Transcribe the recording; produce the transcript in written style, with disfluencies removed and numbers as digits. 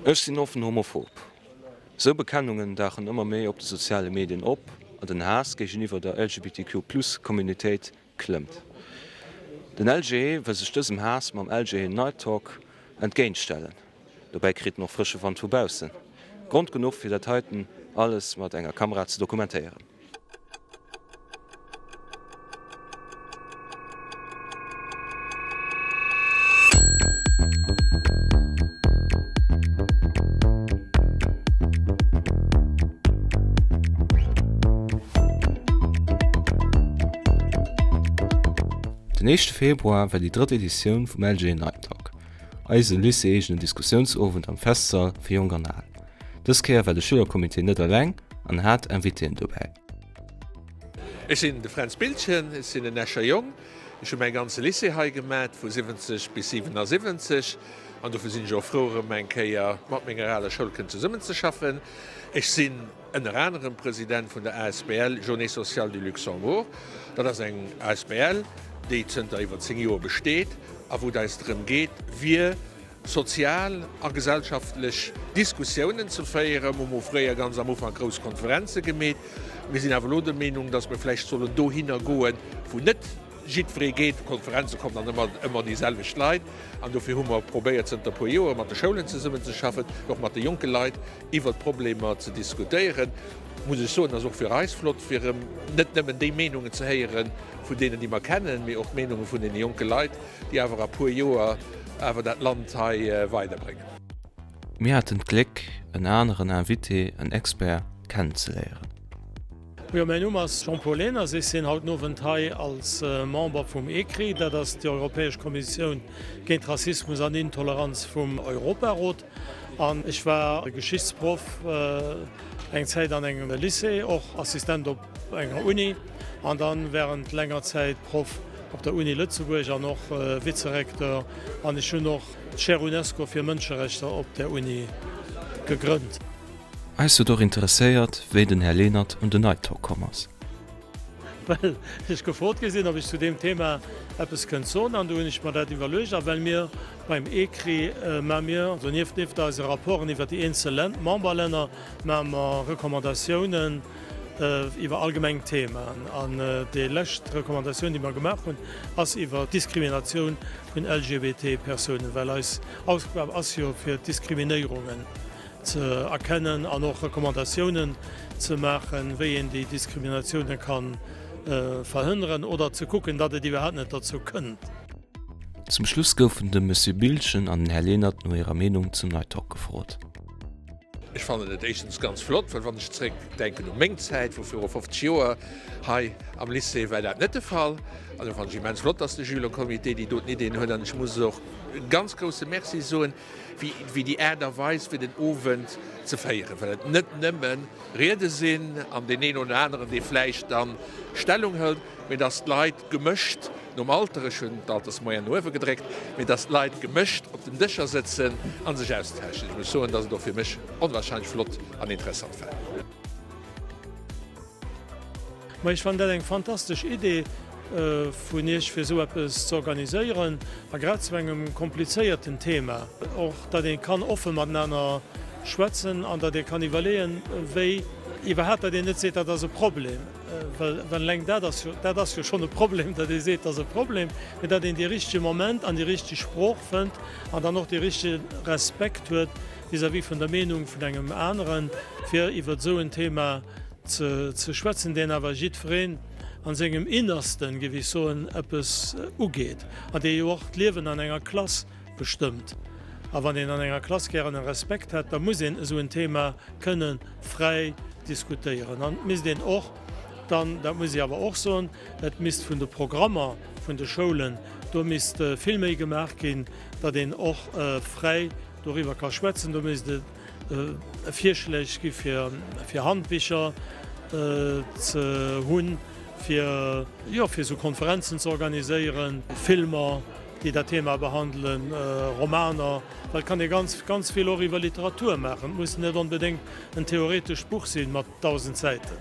Ech sinn offen homophob. Esou Bekennungen dauchen ëmmer méi op de soziale Medien op an den Haass géigeniwwer der LGBTQ-Plus-Communitéit klëmmt. Den LGE wëll sech dësem Haass mam LGE Night Talk entgéintstellen. Dobäi kritt en och frësche Wand vu baussen. Grond genuch fir dat heiten alles mat enger Kamera ze dokumentéieren. Den éischte Februar war déi drëtt Editioun vum LG Night Talk, eise lycée-eegenen Diskussiounsowend am Festsall fir Jonk an Al. Dës Kéier war de Schülercomité net eleng an hat Invitéen dobäi. Ech sinn de Fränz Biltgen, ech sinn en Escher Jong. Ech hu mäi ganze Lycée hei gemat, vu 70 bis 77, an dofir sinn ech och frou erëm eng Kéier mat menger aler Schoul kënnen zesummenzeschaffen. Ech sinn ënner anerem President vun der asbl Journée Sociale du Luxembourg. Dat ass eng asbl, déi zënter iwwer 10 Joer besteet a wou et eis drëm geet, wir sozial a gesellschaftlech Diskussiounen ze féieren. Mer hu fréier ganz am Ufank grouss Konferenze gemeet. Mir sinn awer elo der Meenung, dass mer vläicht sollen dohinner goen, wou net jiddweree geet. Konferenze kommen dann ëmmer ëmmer déi selwecht Leit. An dofir hu mer probéiert zënter e puer Joer mat de Schoulen zesummenzeschaffen, och mat de jonke Leit iwwert d'Problemer ze diskutéieren. Muss ech soen, ass och fir eis flott, fir erëm net nëmmen déi Meenungen ze héiere vun deenen, déi mer kennen, mee och d'Meenunge vun deene jonke Leit, déi awer a puer Joer awer dat Land hei weiderbréngen. Mir haten d'Gléck, en aneren Invité, en Expert, kennenzeléieren. Jo, mäin Numm ass Jean-Paul Lehners. Ech sinn haut den Owend hei als Member vum ECRI, dat ass déi Europäesch Kommissioun géint Rassismus an Intoleranz vum Europarot. An ech war Geschichtsproff eng Zäit an engem Lycée, och Assistent op enger Uni an dann während länger Zäit Proff op der Uni Lëtzebuerg an och Vizerekteur an ech hunn och d'Chaire Unesco fir Mënscherechter op där Uni gegrënnt. Eis huet och interesséiert, wéi den Här Lenert un den Night Talk komm ass. Well ech gefrot gi sinn, ob ech zu deem Thema eppes kënnt soen an du hunn ech mer dat iwwerluecht a well mir beim ECRI maache mir, also nieft nieft eise Rapporten iwwer déi eenzel Memberlänner, maache mer Recommandatiounen iwwer allgemeng Themaen. An déi lescht Recommandatioun, déi mer gemaach hunn, ass iwwer d'Diskriminatioun vun LGBT-Persounen, well eis Aufgab ass jo, fir d'Diskriminéierungen ze erkennen an och Recommandatiounen ze maachen, wéi een déi Diskriminatioune ka verhënneren oder ze kucken, datt et iwwerhaapt net derzou kënnt. Zum Schluss goufen de Monsieur Biltgen an den Här Lenert no hirer Meenung zum Night Talk gefrot. Ech fannen et éischtens ganz flott, well wann ech zréck denken u meng Zäit vu viru 50 Joer hei am Lycée, war dat net de Fall. An do fannen ech immens flott, dass de Schülercomité déi doten Ideen huet. An ech muss och e ganz grousse Merci soen, wéi déi Aart a Weis fir den Owend ze féieren, well et net nëmme Riede sinn an deen een oder aneren, dee vläicht da Stellung hëlt, mee dass d'Leit gemëscht nom Alter, ech hunn d'Altersmoyenne no uewe gedréckt, mee dass d'Leit gemëscht op den Dëscher sëtzen a sech austauschen. Ech muss soen, dass et och fir mech onwahrscheinlech flott an interessant war. Ma ech fannen dat eng fantastesch Idee vun Iech fir esou eppes ze organiséieren a grad zu engem komplizéierten Thema och, datt ee kann offe matenaner schwätzen an datt ee kann iwwerleeën, wéi iwwerhaapt, datt een net seet, dat ass e Problem. Well eleng dat ass jo, dat ass jo schonn e Problem, datt ee seet, dat ass e Problem, mee datt een dee richtege Moment an déi richteg Sprooch fënnt an dann och dee richtege Respekt huet vis-à-vis vun der Meenung vun engem aneren, fir iwwer esou en Thema ze schwätzen, deen awer jiddwereen a sengem Innersten, géif ech soen, eppes ugeet an dee jo och d'Liewen an enger Klass bestëmmt. A wann een an enger Klass gären e Respekt hätt, da muss een esou en Thema kënne fräi diskutéieren. An et misst een och dann, dat muss ech awer och soen, et misst vun de Programmer vun de Schoulen, do misst vill méi gemaach ginn, datt een och fräi doriwwer ka schwätzen. Do misst et Virschléig gi fir Handbicher ze hunn, fir, jo, fir esou Konferenzen ze organiséieren, Filmer. déi dat Thema behandelen, Romaner, well et kann ee ganz, ganz vill och iwwer Literatur maachen. Et muss net onbedéngt en theoretescht Buch si mat 1.000 Säiten.